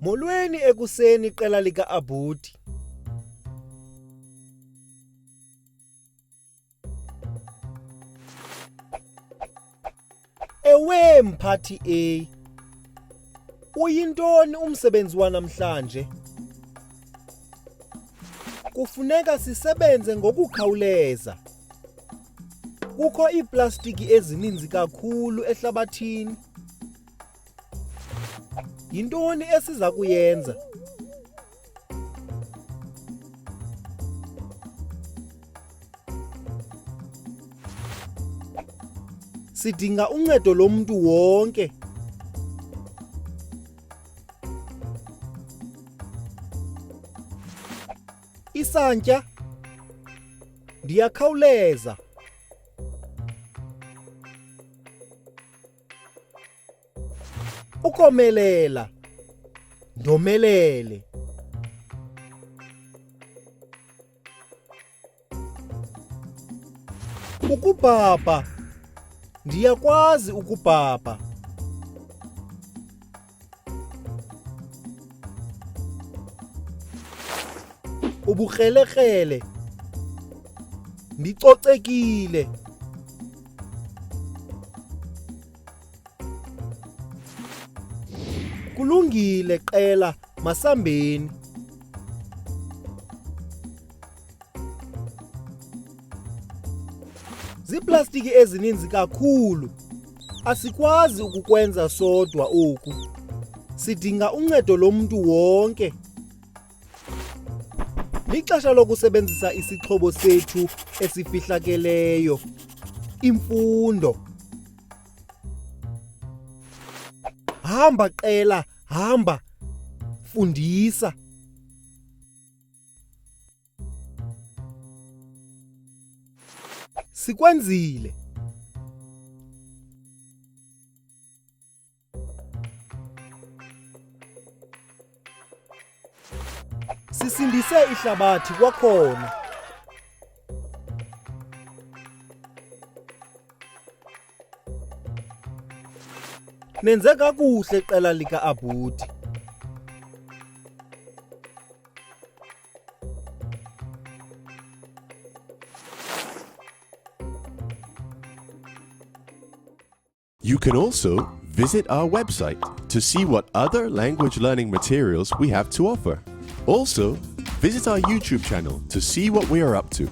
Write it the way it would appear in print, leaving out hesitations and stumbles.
Molweni ekuseni qela lika-Abhuti. Ewe mphathi A. Uyintoni umsebenzi wanamhlanje? Kufuneka sisebenze ngokukhawuleza. Kukho iiplastiki ezininzi kakhulu ehlabathini. Yintoni esiza kuyenza? Sidinga uncedo lomntu wonke. Isantya Ndiyakhawuleza. Ukomelela. Ndomelele. Ukubhabha. Ndiyakwazi ukubhabha. Ubukrelekrele. Ndicocekile. Kulungile qela masambeni. Ziiplastiki ezininzi kakhulu. Asikwazi ukukwenza sodwa oku. Sidinga uncedo lomntu wonke. Lixesha lokusebenzisa isixhobo sethu esifihlakeleyo, imfundo. Hamba qela, hamba. Fundisa. Sikwenzile. Sisindise ihlabathi kwakhona. Nenze kakuhle qela lika-Abhuti. You can also visit our website to see what other language learning materials we have to offer. Also, visit our YouTube channel to see what we are up to.